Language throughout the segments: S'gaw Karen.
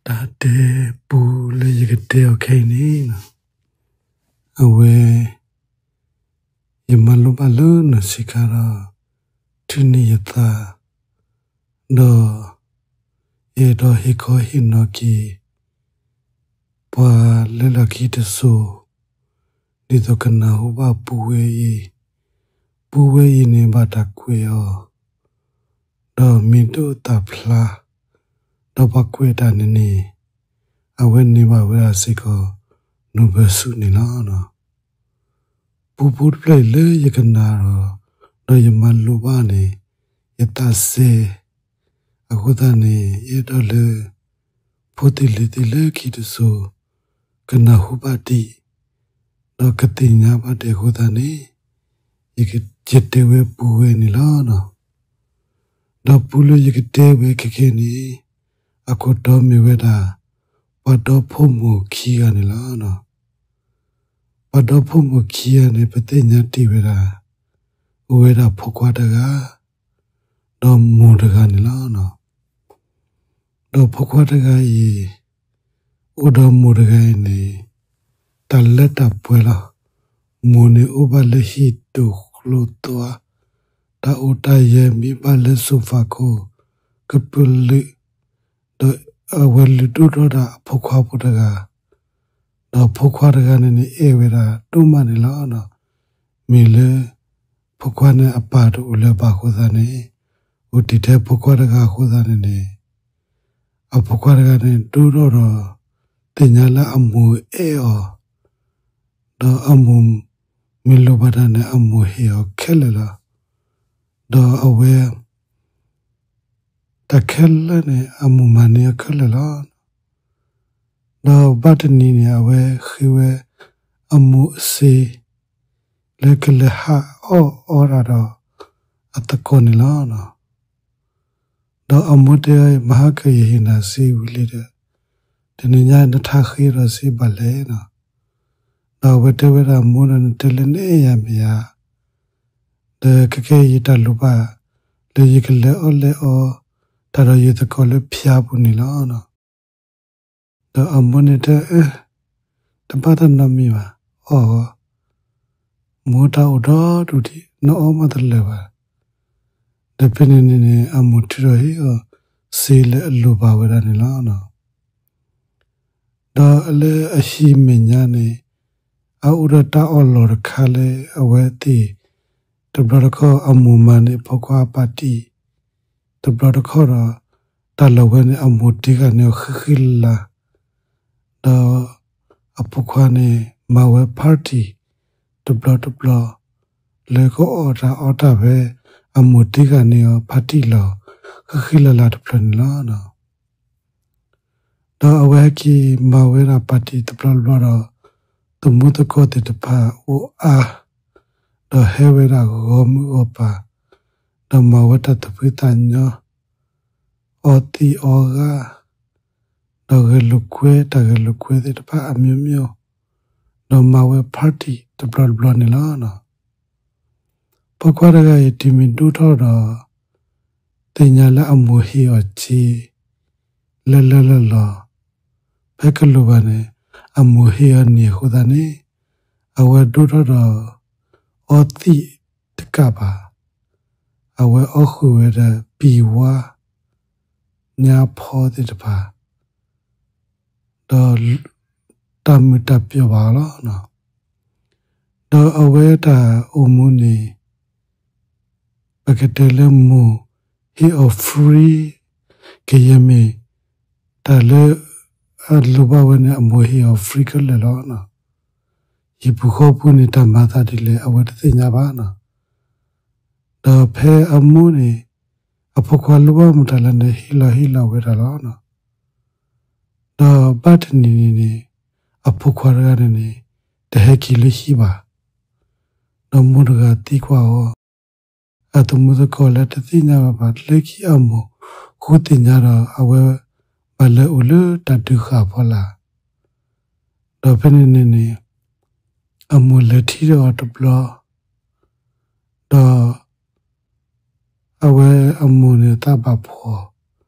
တၢ်တဲပူလၢယကတဲအီၤခဲအံၤန့ၣ်, အဝဲ ယမၤလိဘၣ်လၢနီၢ်ဆံးခါဒီး ထုးန့ၢ်ယသး, ဒီး ယအဲၣ်ဒိးဟ့ၣ်ခီဟ့ၣ်နီၤက့ၤ ပှၤလၢလီၢ်ခံတစိၤ, ဒ်သိးကနၢ်ဟူဘၣ်ပူဝဲအံၤ, ပူဝဲအံၤန့ၣ်ဘၣ်တၢ်ကွဲးအီၤ, ဒီးမံၤဒိၣ်သၣ်ဖျါ, ဒီးပှၤကွဲးတၢ်န့ၣ်န့ၣ်, အဝဲန့ၢ်ဘၣ်ဝဲဒၣ်စ့ၢ်ကီး နိၣ်ဘၢၣ်ဆူၣ်န့ၣ်လီၤ. ပူဖိတဖျၢၣ်အံၤလၢယကနၣ်ဒီး ဒီးယမၤလိဘၣ်န့ၣ် ယသးစဲ, အဃိသတးန့ၣ် ယအဲၣ်ဒိးလၢ ဖိသ့ၣ်လံၤသ့ၣ်လၢခံတစိၤ ကနၢ်ဟူဘၣ်ဒံး, ဒီးကသ့ၣ်ညါဘၣ်ဒံးအဃိသတးန့ၣ်, ယကတဲဝဲပူဝဲန့ၣ်လီၤ. ဒီးပူလၢယကတဲဝဲခဲကဲန့ၣ်, အခိၣ်တီမ့ၢ်ဝဲဒၣ် ပှၤဒီဖိမိၢ်ခံဂၤန့ၣ်လီၤ. ပှၤဒီဖိမိၢ်ခံဂၤန့ၣ် ပသ့ၣ်ညါတ့ၢ်ဝဲဒၣ်, အိၣ်ဝဲဒၣ်ဖိခွါတဂၤ, ဒီးမိၢ်တဂၤန့ၣ်လီၤ. ဒီးဖိခွါတဂၤအံၤ အိၣ်ဒီးမိၢ်တဂၤအံၤန့ၣ် တၢ်လၢတၢ်ပှဲၤလီၤ. မိၢ်န့ၣ်အိၣ်ဘၣ်လၢဟံၣ်တူာ်ကျိၤသွါ, တၢ်အိၣ်တၢ်ယဲၤမံဘၣ်လၢ sofa ခိၣ်ကပၢၤလုာ်, ဒီးအဝဲလုၢ်ဒိၣ်ထီၣ်ဒၣ်အဖိခွါဖိတဂၤ, ဒီးဖိခွါတဂၤန့ၣ်န့ၣ် အဲၣ်ဝဲဒၣ်ဒိၣ်မးန့ၣ်လီၤ. မ့ၢ်လၢ ဖိခွါန့ၣ်အပၢ်တအိၣ်လၢၤဘၣ်အဃိသတးန့ၣ်, အိၣ်တ့ၢ်ထဲဖိခွါတဂၤအဃိသတးန့ၣ်န့ၣ်, အဖိခွါတဂၤန့ၣ် ဒိၣ်ထီၣ်ဒီး သ့ၣ်ညါလၢအမိၢ်အဲၣ်အီၤ, ဒီးအမိၢ်မ့ၢ်လိၣ်ဘၣ်တၢ်န့ၣ် အမိၢ်ဟ့ၣ်အီၤခဲလၢာ်လီၤ. ဒီးအဝဲ တၢ်ခဲလၢာ်န့ၣ် အမိၢ်မၤန့ၢ်အီၤခဲလၢာ်လီၤ. ဒီးဘၣ်တနံၤန့ၣ် အဝဲဃ့ဝဲအမိၢ်အစ့ လၢကလဲၤဟးအီၣ်အီတၢ်ဒီး အသကိးန့ၣ်လီၤ. ဒီးအမိၢ်တဲအီၤ မဟါကၢယဟ့ၣ်နၤစ့ဝံၤလံဒီး, တနံၤညါနထါဃ့ဒီးစ့ဘၣ်လဲၣ်. ဒီးအဝဲတဲဝဲဒၣ် မိၢ်ဒီး နတဲလၢနအဲၣ်ယၤမ့ၢ်ဧါ, ဒီးခဲကဲယတၢ်လိၣ်ဘၣ် လၢယကလဲၤအီၣ်လဲၤအီ တၢ်ဒီးယသကိးလၢဖၠါပူၤန့ၣ်လီၤ. ဒီးအမိၢ်န့ၣ်တဲအီၤ, တဘၣ်တၢ်နီတမံၤဘၣ်, အီၣ်ဂီၤ, မိၢ်တၢ်အိၣ်ဒီဒူၣ်ဒံး နအီၣ်မးတလၢာ်ဘၣ်. ဒီးဖဲန့ၣ်န့ၣ်န့ၣ် အမိၢ်ထုးထီၣ်ဟ့ၣ်အီၤစ့လၢအလိၣ်ဘၣ်ဝဲဒၣ်န့ၣ်လီၤ. ဒီးလၢအဟံၣ်မဲာ်ညါန့ၣ် အအိၣ်ဒီးတၢ်အီၣ်လီၤတခါလၢအဝဲသ့ၣ်, တဘျီတခီၣ်အမိၢ်မၤန့ၢ်အဖိခွါအပၢ်တံၢ်, တဘျီတခီၣ်ဒီး တၢ်လီၢ်ဝဲန့ၣ် အမိၢ်တံၢ်ဂၤန့ၣ်အီၤဃံဃံလၤလၤ, ဒီးအဖိခွါန့ၣ် မၤဝဲ party တဘျီတဘျီ လၢကအီၣ်တၢ်အီတၢ်ဖဲ အမိၢ်တံၢ်ဂၤန့ၣ်အီၤ party လီၤ ဃံဃံလၤလၤတဖျၢၣ်န့ၣ်လီၤ. ဒီးအဝဲဟဲက့ၤမၤဝဲဒၣ် party တဘျီတဘျီဒီး သမူသကိးသ့ၣ်တဖၣ်အိၣ်အါ, ဒီးဟဲဝဲဒၣ်ဂီၤမုၢ်ဂီၤပၤ, ဒီးမၤဝဲတၢ်သူၣ်ဖှံသးညီ, အီသံးအီဂၤ, ဒီးဂဲၤလိာ်ကွဲ တၢ်ဂဲၤလိာ်ကွဲသ့ၣ်တဖၣ်အမျိုးမျိုး, ဒီးမၤဝဲ party တဘျီတဘျီန့ၣ်လီၤ. ဖိခွါတဂၤအံၤ တုၤမ့ၢ်ဒိၣ်ထီၣ်ဒီး သ့ၣ်ညါလၢအမိၢ်ဟ့ၣ်အီၤစ့ လၢလၢလီၢ်လီၢ်, ဖဲကလိၣ်ဘၣ်န့ၣ် အမိၢ်ဟ့ၣ်အီၤန့ၢ်အဃိသတးန့ၣ်, အဝဲဒိၣ်ထီၣ်ဒီး အီသံးတကးဘၣ်, အဝဲအီၣ်ဃုာ်ဝဲဒီး ပံၤဝါ ညါဖီသ့ၣ်တဖၣ်, ဒီး တၢ်မုာ်တၢ်ပျီၢ်ဘၣ်အီၤလီၤ. ဒီးအဝဲတၢ်အိၣ်မူန့ၣ် ပကတဲလၢမိၢ်ဟ့ၣ်အီၤ free ကယဲၢ်မ့ၢ် တၢ်လၢအလိၣ်ဘၣ်ဝဲန့ၣ် အမိၢ်ဟ့ၣ်အီၤ free ခဲလၢာ်လီၤ. ဟံၣ်ပူၤဃီပူၤန့ၣ် တၢ်မၤသးဒ်လဲၣ် အဝဲတသ့ၣ်ညါဘၣ်. ဒီးဖဲအမိၢ်န့ၣ် အဖိခွါလိၣ်ဘၣ်မတၤလဲၣ်န့ၣ် ဟ့ၣ်လီၤဟ့ၣ်လီၤဝဲဒၣ်လီၤ. ဒီးဘၣ်တနံၤန့ၣ်န့ၣ် အဖိခွါတဂၤန့ၣ်န့ၣ် တဟဲက့ၤလၢဟံၣ်ဘၣ်. ဒီးမိၢ်တဂၤသံကွၢ်အီၤ, အသမူသကိးလၢတသ့ၣ်ညါဝဲဘၣ် လၢခံအမိၢ်ဃုသ့ၣ်ညါဒီး အဝဲဘၣ်လဲၤအိၣ်လၢတၢ်ဒုးဃာ်အဖီလာ်. ဒီးဖဲန့ၣ်န့ၣ်န့ၣ် အမိၢ်လဲၤထံၣ်ဒီးအီၤတဘျီ, ဒီး အဝဲအမိၢ်န့ၣ်သးဘၣ်ဖှီၣ်,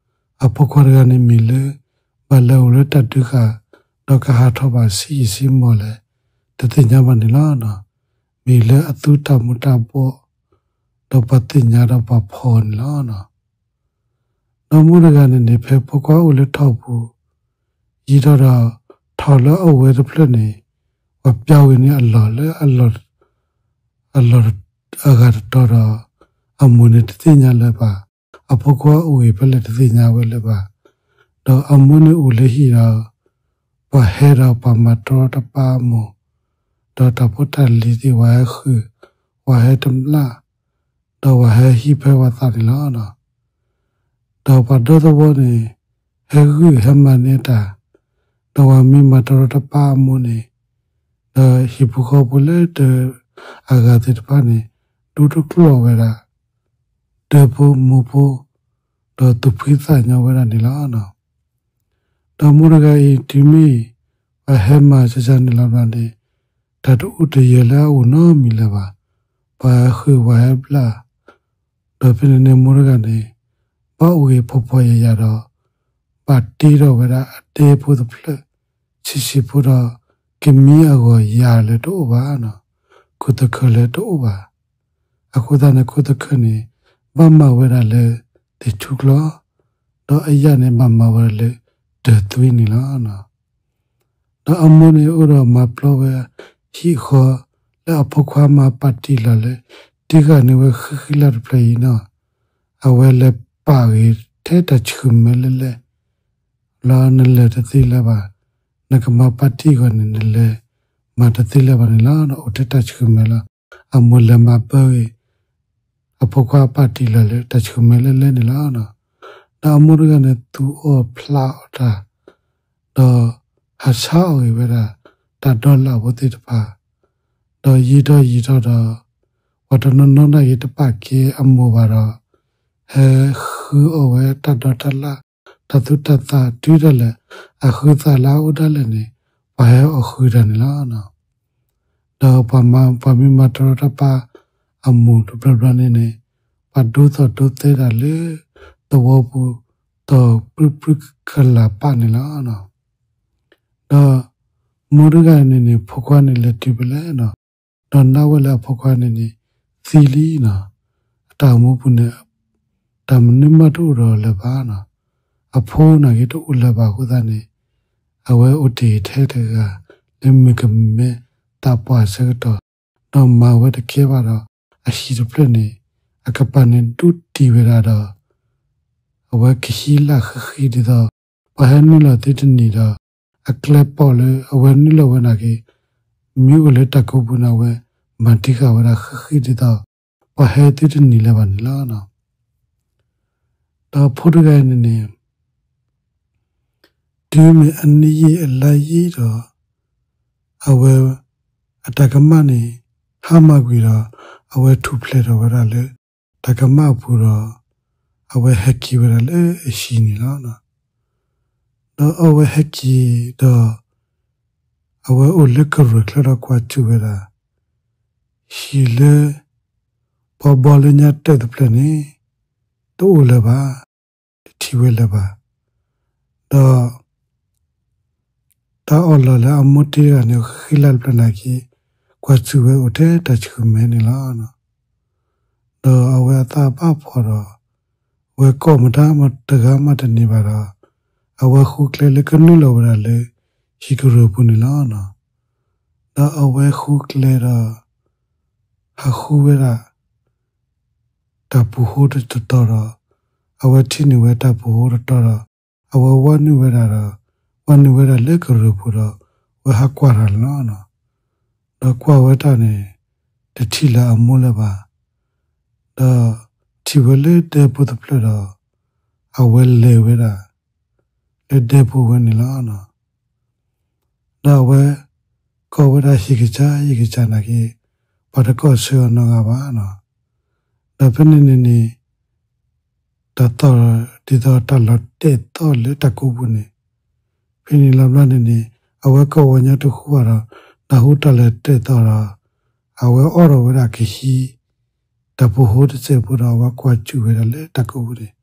အဖိခွါတဂၤန့ၣ်မံၤလၢ ဘၣ်လဲၤအိၣ်လၢတၢ်ဒုးဃာ် ဒီးကဟးထီၣ်ဘၣ်ဆံးယံာ်ဆံးမီၢ်လဲၣ် တသ့ၣ်ညါဘၣ်န့ၣ်လီၤ. မ့ၢ်လၢအသူတၢ်မူၤတၢ်ဘှီး ဒီးပှၤသ့ၣ်ညါဒီးပှၤဖီၣ်န့ၣ်လီၤ. ဒီးမိၢ်တဂၤန့ၣ်န့ၣ် ဖဲဖိခွါအိၣ်လၢထီၣ်ပူၤ ယံာ်ထီၣ်ဒီး ထီၣ်လၢအဝဲတဖျၢၣ်န့ၣ် ပှၤပျၢ်ဝဲန့ၢ်အလီၢ်လၢအလီၢ် အလီၢ်အဂၤတတီၤဒီး အမိၢ်န့ၣ်တသ့ၣ်ညါလၢၤဘၣ်. အဖိခွါအိၣ်ဂ့ၤဖဲလဲၣ်တသ့ၣ်ညါဝဲလၢၤဘၣ်. ဒီးအမိၢ်န့ၣ်အိၣ်လၢဟံၣ်ဒီး ပှၤဟဲဒီးပှၤမၤတရီတပါအမိၢ်, ဒီးတၢ်ဖိတၢ်လံၤသ့ၣ် ပှၤဟဲဃုာ်, ပှၤဟဲတမျၢ်, ဒီးပှၤဟဲဟံးဖဲပှၤသးန့ၣ်လီၤ. ဒီးပှၤဒီသဝီန့ၣ် ဟဲဂုာ်ဟဲမၤန့ၢ်တၢ်, ဒီးပှၤမ့ၢ်မၤတရီတပါအမိၢ်န့ၣ်, ဒီးဟံၣ်ဖိဃီဖိလၢဒၢးအဂၤသ့ၣ်တဖၣ်န့ၣ် ဒိတကျိၣ်ဝဲဒၣ် ဒၢးဖိမိၢ်ဖိ, ဒီးသူၣ်ဖှံသးညီဝဲဒၣ်န့ၣ်လီၤ. ဒီးမိၢ်တဂၤအံၤ တုၤမ့ၢ်ပှၤဟဲမၤစၢၤစၢၤန့ၣ်လီၤဘျီန့ၣ်, တၢ်တအိၣ်တယၢၤလၢအအိၣ်နီတမံၤလၢၤဘၣ်. ပှၤဟဲဃုာ်ပှၤဟဲဘျၣ်, ဒီးဖဲန့ၣ်န့ၣ်မိၢ်တဂၤန့ၣ် ဘၣ်အိၣ်ဂ့ၤဖှီၣ်ဖှီၣ်ယာ်ယာ်ဒီး ဘၣ်တ့ထီၣ်ဝဲဒၣ်အဒဲဖိတဖျၢၣ် ဆံးဆံးဖိဒီး ကမံအဂီၢ်ယာ်လၢတအိၣ်ဘၣ်, ခိၣ်သခၢၣ်လၢတအိၣ်ဘၣ်. အဃိသတးန့ၣ် ခိၣ်သခၢၣ်န့ၣ် ဘၣ်မၤဝဲဒၣ်လၢသ့ၣ်ထူကျီ, ဒီးအယာ်န့ၣ် ဘၣ်မၤဝဲဒၣ်လၢဒၢးသွံန့ၣ်လီၤ. ဒီးအမိၢ်န့ၣ်အိၣ်ဒီးမၤပျီဝဲဟံၣ်ဃီ လၢအဖိခွါမၤပာ်တံၢ်လီၤလၢ တံၢ်ဃာ်န့ၢ်ဝဲဃံဃံလၢ်တဖျၢၣ်အံၤန့ၣ်, အဝဲလဲၤပာ်ဂ့ၤထဲတၢ်ဆှုၣ်မဲလဲၣ်လဲၣ် လၢနလဲၤတသ့လၢၤဘၣ်, နကမၤပာ်တံၢ်အဂီၢ်န့ၣ် နလဲၤမၤတသ့လၢၤဘၣ်န့ၣ်လီၤ. အိၣ်ထဲတၢ်ဆှုၣ်မဲလီၤ. အမိၢ်လဲၤမၤပၢဂ့ၤ အဖိခွါပာ်တံၢ်လီၤလၢတၢ်ဆှုၣ်မဲလဲၣ်လဲၣ်န့ၣ်လီၤ. ဒီးအမိၢ်တဂၤန့ၣ် သူၣ်အီၣ်ဖျးအီၣ်တၢ်, ဒီးဟးဆါအီၣ်ဂ့ၤဝဲဒၣ် တၢ်ဒီလၣ်ဖိသ့ၣ်တဖၣ်, ဒီးယံာ်ထီၣ်ယံာ်ထီၣ်ဒီး ပှၤတနီၤနီၤန့ၣ်ဂ့ၤတပာ်ကဲအမိၢ်ဘၣ်ဒီး ဟဲဃုအီၣ်ဝဲတၢ်ဒီတၢ်လၣ်, တၢ်သူတၢ်သၣ်တုၤဒၣ်လဲာ် အဃုသးလၢအအိၣ်ဒၣ်လဲာ်န့ၣ် ပှၤဟဲအီၣ်ဃုာ်တၢ်န့ၣ်လီၤ. ဒီးပှၤမၤ ပှၤမ့ၢ်မၤတရီတပါအမိၢ်တဘျီဘျီန့ၣ်န့ၣ် ပှၤဒိသီၣ်ဒိသဲတၢ်လၢသဝီပူၤ ဒီးပြံပြံကလာ်ပာ်န့ၣ်လီၤ. ဒီးမိၢ်တဂၤန့ၣ်န့ၣ် ဖိခွါန့ၣ်လဲၤတုၤဖဲလဲၣ်နီၤ, ဒီးနၢ်ဝဲလၢအဖိခွါန့ၣ်န့ၣ် သံလံနီၤ, အတၢ်အိၣ်မူပူၤန့ၣ် တၢ်မနုၤမးတအိၣ်ဒီးလၢၤဘၣ်နီၤ, အဖိန့ၣ်ဂ့ၤတအိၣ်လၢၤဘၣ်အဃိသတးန့ၣ် အဝဲအိၣ်တ့ၢ်ထဲတဂၤ လၢမုၣ်ကမဲတၢ်ပှၢ်အဆၢကတီၢ်, ဒီးမၤဝဲတကဲဘၣ်ဒီး အဟံၣ်တဖျၢၣ်န့ၣ် အကပၤန့ၣ်ဒူတံၢ်ဝဲဒၣ်ဒီး အဝဲကဟံးလၢဃံဃံဒ်သိး ပှၤဟဲနုာ်လီၤသုတနံၤဒီး အကျဲပိာ်လၢအဝဲနုာ်လီၤဝဲန့ၣ်က့ၤ မ့ၢ်အိၣ်လၢတၢ်ကိးပူၤန့ၣ် အဝဲမၤတံၢ်ဃာ်ဝဲဒၣ်ဃံဃံဒ်သိး ပှၤဟဲသုတနံၤလၢၤဘၣ်န့ၣ်လီၤ. ဒီးဖိတဂၤအံၤန့ၣ်န့ၣ် တုၤမ့ၢ်အနံၣ်ယံာ်အလါယံာ်ဒီး အဝဲအတၢ်ကမၣ်န့ၣ် ဟါမၢ်ကွံာ်ဒီး အဝဲထူၣ်ဖျဲးထီၣ်ဝဲဒၣ်လၢတၢ်ကမၣ်အပူၤဒီး အဝဲဟဲက့ၤဝဲဒၣ်လၢအဟံၣ်န့ၣ်လီၤ. ဒီးအဝဲဟဲက့ၤဒီး အဝဲအိၣ်လၢကရၢၢ်ချၢဒီးကွၢ်စူၣ်ဝဲဒၣ် ဟံၣ်လၢပှၤဘီလၢညါတၢၢ်တဖျၢၣ်န့ၣ် တအိၣ်လၢၤဘၣ်, တထံၣ်ဝဲလၢၤဘၣ်. ဒီး တၢ်အီၣ်လီၤလၢအမိၢ်တ့တဂၤန့ၣ် ဃံလၢ်တဖျၢၣ်န့ၣ်က့ၤ ကွၢ်စူၣ်ဝဲအိၣ်ထဲတၢ်ဆှုၣ်မဲန့ၣ်လီၤ. ဒီးအဝဲအသးဘၣ်ဖှီၣ်ဒီး အဝဲကိးမတၤမတဂၤမးတန့ၢ်ဘၣ်ဒီး အဝဲဃုကျဲလၢကနုာ်လီၤဝဲဒၣ်လၢ ဟံၣ်ကရၢၢ်ပူၤန့ၣ်လီၤ. ဒီးအဝဲဃုကျဲဒီး ဟးဃုဝဲဒၣ် တၢ်ပူၤဃိတတီၤဒီး အဝဲထံၣ်န့ၢ်ဝဲတၢ်ပူၤဃိတတီၤဒီး အဝဲဝဲနုာ်ဝဲဒၣ်ဒီး ဝဲနုာ်ဝဲဒၣ်လၢကရၢၢ်ပူၤဒီး အဝဲဟးကွၢ်တၢ်န့ၣ်လီၤ. ဒီးကွၢ်ဝဲတၢ်န့ၣ် တထံၣ်လၢအမိၢ်လၢၤဘၣ်. ဒီးထံၣ်ဝဲလၢဒဲဖိတဖျၢၣ်ဒီး အဝဲလဲၤဝဲဒၣ် လၢဒဲဖိဝဲန့ၣ်လီၤ. ဒီးအဝဲ ကိးဝဲဒၣ်ဟံၣ်ကစၢ် ဟံၣ်ကစၢ်နာ်က့ ပှၤတကိးဆၢအီၤနီတဂၤဘၣ်နီၤ. ဒီးဖဲန့ၣ်န့ၣ်န့ၣ် တၢ်သီၣ်ဒ်သိးတၢ်လီၤတဲာ်သီၣ်လၢတၢ်ကိးပူၤန့ၣ် ဖဲန့ၣ်လီၤဘျီန့ၣ်န့ၣ် အဝဲကိးဝဲညီတဃူဘၣ်ဒီး နၢ်ဟူတၢ်လီၤတဲာ်သီၣ်ဒီး အဝဲအိးထီၣ်ဝဲဒၣ်ကဟံး တၢ်ပူၤဃိတစဲးဖိဒီး အဝဲကွၢ်စူၣ်ဝဲဒၣ်လၢတၢ်ကိးပူၤန့ၣ်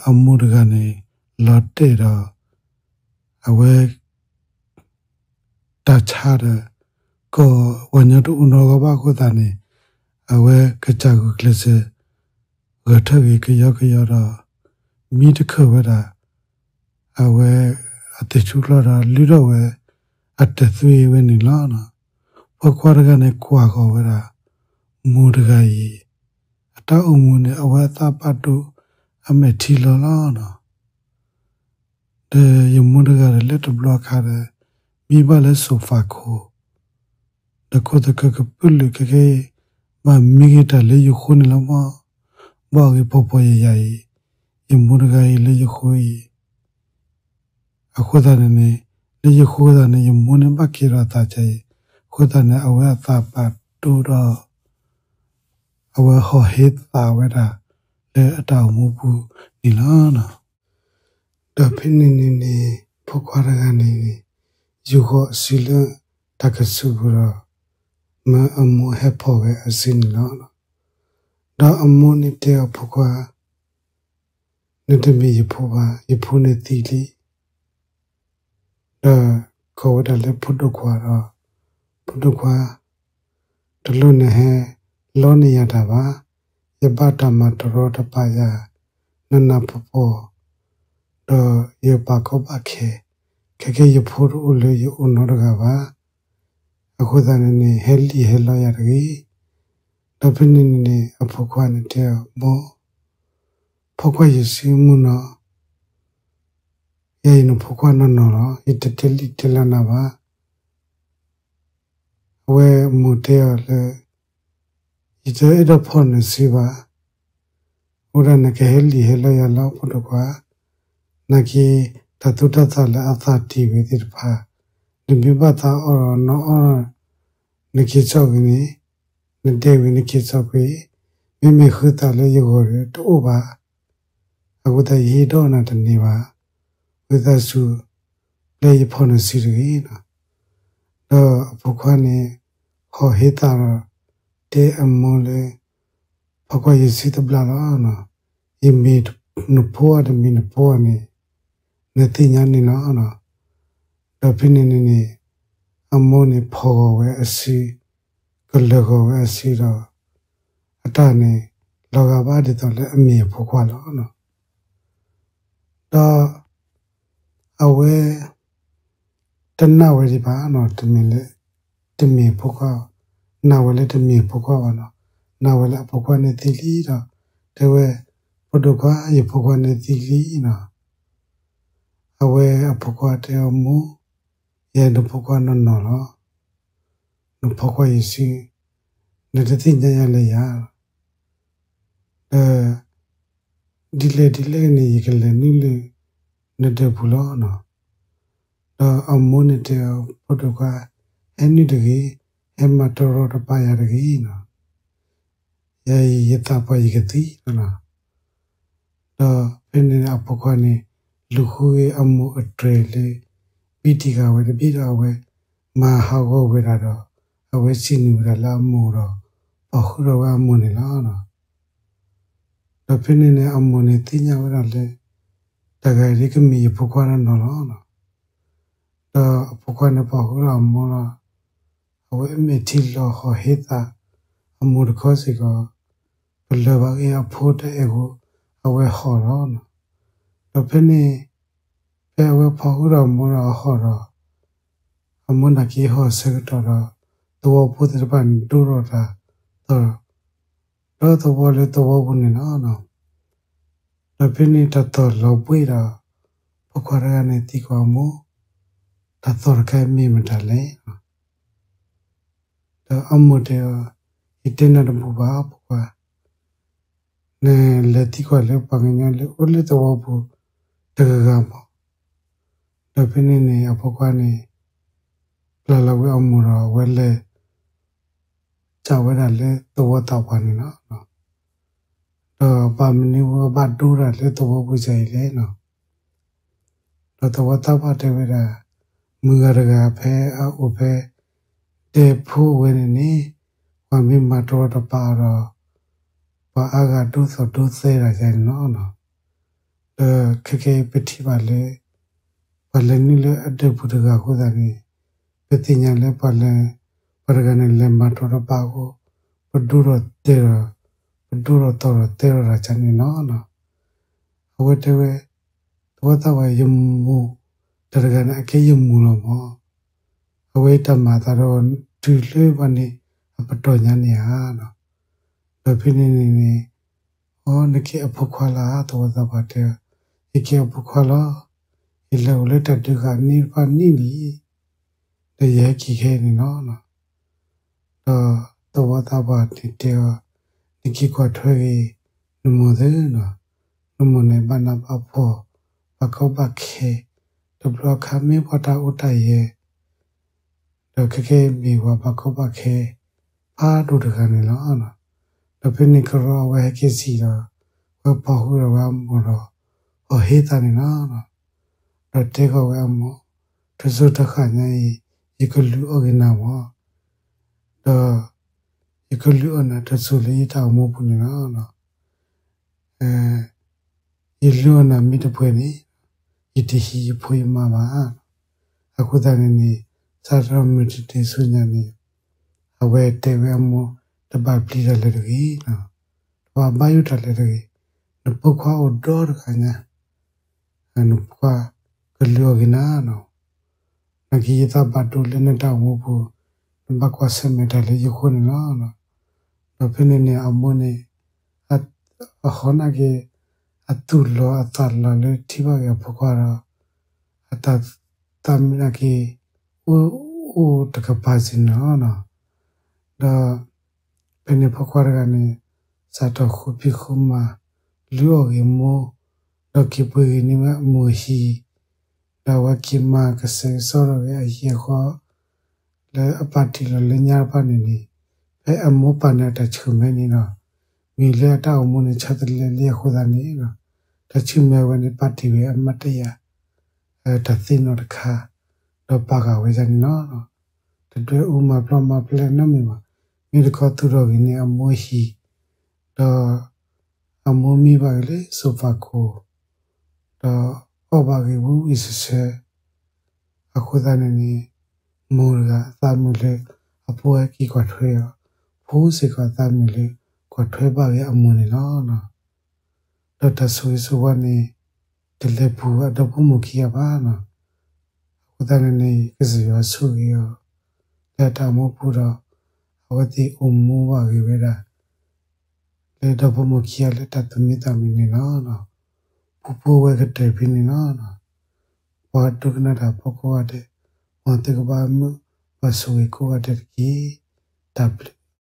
အမိၢ်တဂၤန့ၣ် လီၤတဲာ်ဒီး အဝဲ တၢ်ဆါဒီး ကီၢ်ပှၤကညီတအိၣ်နီတဂၤဘၣ်အဃိသတးန့ၣ် အဝဲကစၢ်ဂုာ်ကျဲးစၢး ဂဲၤထၢၣ်က့ၤကယီကယီဒီး မံတခၢၣ်ဝဲဒၣ် အဝဲအသ့ၣ်ဆူၣ်ကျီၢ်ဒီး လုၢ်ထီၣ်ဝဲအတသွံၣ်ဝဲန့ၣ်လီၤ. ဖိခွါတဂၤန့ၣ်ကွၢ်ဃီၤဝဲဒၣ် မိၢ်တဂၤအံၤ အတၢ်အိၣ်မူန့ၣ် အဝဲအသးပာ်ဒိၣ် အမဲာ်ထံလီၤလီၤ. ဒီးယမိၢ်တဂၤဒီးလၢတဘျီအခါဒီး မံဘၣ်လၢစိၤဖးခိၣ် ဒီးခိၣ်သကၢကပုာ်လုာ်ခဲကဲအံၤ ဘၣ်မံဂ့ၤတၢ်လၢယဃိန့ၣ်လီၤမး, ဘၣ်အဂ့ၤဖှီၣ်ဖှီၣ်ယာ်ယာ်အံၤ ယမိၢ်တဂၤအံၤလၢယဃိအံၤ အဃိသတးန့ၣ်န့ၣ် လၢယဃိသတးန့ၣ် ယမိၢ်န့ၣ်ဘၣ်က့ၤဒီးသးကါအံၤ အဃိသတးန့ၣ် အဝဲအသးပာ်ဒိၣ်ဒီး အဝဲဟီၣ်ဟ့သးဝဲဒၣ် လၢအတၢ်အိၣ်မူပူၤန့ၣ်လီၤ. ဒီးဖဲန့ၣ်န့ၣ်န့ၣ် ဖိခွါတဂၤန့ၣ် ယူာ်ဃီၤအစုလၢတၢ်ကစူၤပူၤဒီး မၢအမိၢ်ဟဲဖီၣ်ဝဲအစုန့ၣ်လီၤ. ဒီးအမိၢ်န့ၣ်တဲအီၤ ဖိခွါ, နတမ့ၢ်ယဖိဘၣ်, ယဖိန့ၣ်သံလံ. ဒီးကိးဝဲဒၣ်လၢဖိဒိၣ်ခွါဒီး, ဖိဒိၣ်ခွါ, တလိၣ်နဟဲလီန့ၢ်ယၤတၢ်ဘၣ်. ယဘၣ်တၢ်မၤတရီတပါယၤ နနၢ်ပီၢ်ပီၢ်, ဒီးယပာ်ကီဘၣ်ခဲ, ခဲကဲယဖိတအိၣ်လၢယအိၣ်နီတဂၤဘၣ်. အဃိသတးန့ၣ်န့ၣ် ဟဲလံၣ်ဟဲလီယၤတဂ့ၤ. ဒီးဖဲန့ၣ်န့ၣ်န့ၣ် အဖိခွါန့ၣ်တဲအီၤ, မိၢ်, ဖိခွါယစုမုၢ်နီၤ, ယၤအံၤနဖိခွါနီၢ်နီၢ်လီၤ, ယတတဲလံၣ်တဲလီနၤဘၣ်. အဝဲမိၢ်တဲအီၤလၢ ယတအဲၣ်ဒိးဖီၣ်နစုဘၣ်. အိၣ်ဒၣ်နကဟဲလံၣ်ဟဲလီယၤလီၤ ဖိဒိၣ်ခွါ, နာ်က့ တၢ်သူၣ်တၢ်သးလၢအသးတ့ၢ်ဝဲသ့ၣ်တဖၣ်, နမ့ၢ်ဘၣ်သးအီၣ်ဒီးနအီၣ် နက့ၤစိာ်ကွံာ်န့ၣ်, နဒဲဝံၤနက့ၤစိာ်ကွံာ်, မ့မ့ၢ်ဃုသးလၢယဂီၢ်ဒီးတအိၣ်ဘၣ်. အဃိသတးယဟ့ၣ်ဒီးနၤတန့ၢ်ဘၣ်. ဝံသးစူၤ ပျဲယဖီၣ်နစုတဂ့ၤနီၤ. ဒီးအဖိခွါန့ၣ် ဟီၣ်ဟ့သးဒီး တဲအမိၢ်လၢ ဖိခွါယစုတဘျီလီၤ. ယမ့ၢ်နဖိဧါတမ့ၢ်နဖိဧါန့ၣ် နသ့ၣ်ညါန့ၣ်လီၤ. ဒီးဖဲန့ၣ်န့ၣ်န့ၣ် အမိၢ်န့ၣ်ဖီၣ်ဂီၤဝဲအစု, ကလၢာ်ဂီၤဝဲအစုဒီး အတၢ်န့ၣ် လီၤဂာ်ဘၣ်ဒ်သိးလၢအမ့ၢ်အဖိခွါလီၤ. ဒီးအဝဲ တနာ်ဝဲဒံးဘၣ်နီၤ, တမ့ၢ်လၢ တမ့ၢ်ဖိခွါ, နာ်ဝဲလၢတမ့ၢ်ဖိခွါဘၣ်နီၤ, နာ်ဝဲလၢအဖိခွါန့ၣ်သံလံဒီး တဲဝဲ, ဖိဒိၣ်ခွါ ယဖိခွါန့ၣ်သံလံနီၤ. အဝဲအဖိခွါတဲအီၤ မိၢ်, ယဲနဖိခွါနီၢ်နီၢ်လီၤ. နဖိခွါယစု, နတသ့ၣ်ညါယၤလၢယၤ ဒီး ဒ်လဲၣ်ဒ်လဲၣ်န့ၣ် ယကလဲၤနုာ်လၢနဒၢးပူၤလီၤနီၤ. ဒီးအမိၢ်န့ၣ်တဲအီၤ ဖိဒိၣ်ခွါ, ဟဲနုာ်တဂ့ၤ, ဟဲမၤတရီတပါယၤတဂ့ၤနီၤ. ယၤအံၤယသးပှၢ်ယကသံလီၤနီၤ. ဒီးဖဲန့ၣ်အဖိခွါန့ၣ် လူၤဃုဂ့ၤအမိၢ်အတြဲၤလၢ ဘံၣ်တံၢ်ဂၤဝဲတဘ့ၣ်ဒီး အဝဲမၤဟးဂီၤဝဲဒၣ်ဒီး အဝဲစံးနံၤဝဲဒၣ်လၢအမိၢ်ဒီး ပီၣ်ဃုာ်ဒီးဝဲအမိၢ်န့ၣ်လီၤ. ဒီးဖဲန့ၣ်န့ၣ် အမိၢ်န့ၣ်သ့ၣ်ညါဝဲဒၣ်လၢ တၢ်ဂၤဒ်ကမ့ၢ်ယဖိခွါနီၢ်နီၢ်လီၤ. ဒီးအဖိခွါန့ၣ်ပီၣ်ဃုာ်ဒီးအမိၢ်လီၤ. အဝဲအမဲာ်ထံလီၤဟီၣ်ဟ့သး အမိၢ်တခီစ့ၢ်ကီး ပလၢၢ်ဘၣ်ဂ့ၢ်အဖိတၢ်အဲၣ်အဃိ အဝဲဟီၣ်လီၤ. ဒီးဖဲန့ၣ် ဖဲအဝဲဖီၣ်ဃုာ်ဒီးအမိၢ်ဒီးအဟီၣ်ဒီး အမိၢ်နာ်က့ဟီၣ်ဆၢကတီၢ်ဒီး သဝီဖိသ့ၣ်တဖၣ်န့ၣ် ဒိၣ်ထီၣ်တၢ်သီၣ် ဒီသဝီလၢသဝီပူၤန့ၣ်လီၤ. ဒီးဖဲန့ၣ်တၢ်သီၣ်လီၤဘှံးဒီး ဖိခွါတဂၤန့ၣ်သံကွၢ်အမိၢ်, တၢ်သီၣ်တခါအံၤမ့ၢ်မတၤလဲၣ်. ဒီးအမိၢ်တဲအီၤ, ယတဲနၤတဘူၣ်ဘၣ်ဖိခွါ, နလဲၤသံကွၢ်လၢပှၤကညီလၢအိၣ်လၢသဝီပူၤတဂၤဂၤမး. ဒီးဖဲန့ၣ်န့ၣ် အဖိခွါန့ၣ် ပျၢ်လီၤဝဲအမိၢ်ဒီး အဝဲလဲၤ စးဝဲဒၣ်လၢသဝီသးပှၢ်န့ၣ်လီၤ. ဒီးဘၣ်မနုၤဝဲဘၣ်ဒိတၢ်လၢသဝီပူၤစ့ၢ်ကီးလဲၣ်နီၤ. ဒီးသဝီသးပှၢ်တဲဝဲဒၣ်, မုၢ်ဂၤတဂၤဖဲအအိၣ်ဖဲဒဲဖိဝဲန့ၣ်န့ၣ် ပှၤမ့ၢ်မၤတရီတပါအီၤဒီး ပှၤအါဂၤဒိသီၣ်ဒိသဲဒၣ်ယါန့ၣ်လီၤ. ဒီးခဲကဲပထံၣ်ဘၣ်လၢ ပ ပှၤလဲၤနုာ်လၢအဒၢးပူၤတဂၤအဃိသတးန့ၣ်, ပသ့ၣ်ညါလၢပှၤလဲၤ, ပှၤတဂၤန့ၣ် လဲၤမၤတီၤတဘၣ်အဃိ, ပဒိၣ်ဒီးတဲဒီး, ပဒိၣ်ဒီးတီၤဒီးတဲဒီးတၢ်န့ၣ်လီၤ. အဝဲတဲဝဲ, သဝီသးပှၢ် ယမိၢ်တၢ်တဂၤန့ၣ် အကဲယမိၢ်လီၤမၢ်. အဝဲအံၤတၢ်မၤအသးဒီးတုၤလၢပှၤန့ၣ် အပတီၢ်ညါန့ၣ်ဧါ. ဒီးဖဲန့ၣ်န့ၣ်န့ၣ်, အိ နကဲအဖိခွါလီၤ, သဝီသးပှၢ်တဲ, ယကဲအဖိခွါလီၤ. ယလဲၤအိၣ်လၢတၢ်ဒုးဃာ်န့ၣ်တဖၣ်န့ၣ်လံ, ဒီးယဟဲက့ၤခဲအံၤန့ၣ်လီၤ. ဒီးသဝီသးပှၢ်န့ၣ်တဲအီၤ, နက့ၤကွၢ်ထွဲဂ့ၤ နမိၢ်သၢ, နမိၢ်န့ၣ်ဘၣ်နးဘၣ်ဖှီၣ်, ဘၣ်ကီဘၣ်ခဲ, တဘျီအခါမ့ၢ်ပှၤတၢ်အိၣ်တၢ်ယဲၤ, ဒီးခဲကနံၣ်အံၤမ့ၢ်ပှၤဘၣ်ကီဘၣ်ခဲဖးဒိၣ်တဂၤန့ၣ်လီၤ. ဒီးဖဲန့ၣ်ကရီအဝဲဟဲက့ၤစံၣ်ဒီး, ဝဲဖီၣ်ဃုာ်ဒီးဝဲအမိၢ်ဒီး, ဟီၣ်ဟ့သးန့ၣ်လီၤ. ဒီးတဲဃီၤဝဲအမိၢ်, တစိၤတဃၣ်ညါအံၤ, ယကလုၢ်အီၣ်က့ၤနၤမၢ်, ဒီးယကလုၢ်အီၣ်နၤတစိၤလၢယတၢ်အိၣ်မူပူၤန့ၣ်လီၤ. ယလုၢ်အီၣ်နၤမ့ၢ်တပှဲၤန့ၣ်, ယတဟံးယဖိယမါဘၣ်. အဃိသတးန့ၣ်န့ၣ်, စးထီၣ်မုၢ်တနံၤဆူညါန့ၣ်, အဝဲတဲဝဲအမိၢ်, တဘၣ်ပျံၤတၢ်လၢၤတဂ့ၤ, တဘၣ်ဘၣ်ယိၣ်တၢ်လၢၤတဂ့ၤ, နဖိခွါအိၣ်ဒီတဂၤညါ, နဖိခွါကလုၢ်အီၣ်က့ၤနၤ, နာ်က့ယသးဘၣ်ဒိလၢနတၢ်အိၣ်မူပူၤ, နဘၣ်ကွၢ်ဆၢၣ်မဲာ်တၢ်လၢယဃိန့ၣ်လီၤ. ဒီးဖဲန့ၣ်န့ၣ်အမိၢ်န့ၣ်, အဟီၣ်နာ်က့ၤ, အသူၣ်လီၤအသးလီၤလၢထံၣ်ဘၣ်က့ၤအဖိခွါဒီး, အတၢ်သးမုာ်နာ်က့ၤ, အိၣ်တကပၤစ့ၢ်န့ၣ်လီၤ. ဒီးဖဲန့ၣ်ဖိခွါတဂၤန့ၣ်, စးထီၣ်ဃုဖံးဃုမၤ, လုၢ်အီၣ်ဂ့ၤမိၢ်, ဒီးက့ၤပှ့ၤဂ့ၤန့ၢ်ဝဲအမိၢ်အဟံၣ်, ဒီးအဝဲက့ၤမၤကစဲးကစီဒီးဝဲအဟံၣ်အဃီ, လၢအပာ်တ့ၢ်လီၤလၢညါတဖၣ်န့ၣ်န့ၣ်, ဖဲအမိၢ်ပာ်န့ၢ်အတၢ်ဆှုၣ်မဲန့ၣ်ဒီး, မ့ၢ်လၢအတၢ်အိၣ်မူန့ၣ် ဆၢသလဲလံအဃိသတးန့ၣ်, တၢ်ဆှုၣ်မဲဝဲန့ၣ် ပာ်တ့ၢ်ဝဲအမၤတယာ်, တၢ်သ့ၣ်နီၣ်တခါ, ဒီးပာ်ဃာ်ဝဲဒၣ်န့ၣ်လီၤ. တဒွဲၣ်အူမၤပျီမၤပျဲနီတမံၤဘၣ်, မ့ၢ်တခီသူၣ်ထီၣ်ဂ့ၤန့ၢ်အမိၢ်အဟံၣ်, ဒီးအမိၢ်မံဘၣ်ဂ့ၤလၢစိၤပၤခိၣ်, ဒီးအီၣ်ဘၣ်ဂ့ၤဝံဝံဆှဲဆှဲ, အဃိသတးန့ၣ်န့ၣ်, မိၢ်တဂၤအသးမုာ်လၢအဖိဟဲက့ၤကွၢ်ထွဲအီၤ, ဖိစ့ၢ်ကီးအသးမုာ်လၢကွၢ်ထွဲဘၣ်ဝဲအမိၢ်န့ၣ်လီၤ. ဒီးတၢ်ဆိၣ်ဂ့ၤဆိၣ်ဝါန့ၣ်, တလဲၤပူၤအဒီဖိမိၢ်ခံဂၤဘၣ်. အဃိသတးန့ၣ်န့ၣ် ကစၢ်ယွၤဆိၣ်ဂ့ၤအီၤ, လၢတၢ်အိၣ်မူပူၤဒီး, အဝဲသ့ၣ်အိၣ်မူဘၣ်ဂ့ၤဝဲဒၣ် လၢဒီဖိမိၢ်ခံဂၤလၢတၢ်သူၣ်မံသးမုာ်န့ၣ်လီၤ. ပူဖိဝဲကတၢၢ်ဖဲန့ၣ်လီၤ. ပှၤဒိကနၣ်တၢ်ဖိကိးဂၤဒဲး, မ်သုကဘၣ်မုာ်ဘၣ်ဆိၣ်ဂ့ၤကိးဂၤဒဲးတက့ၢ်. တၢ်ဘျုး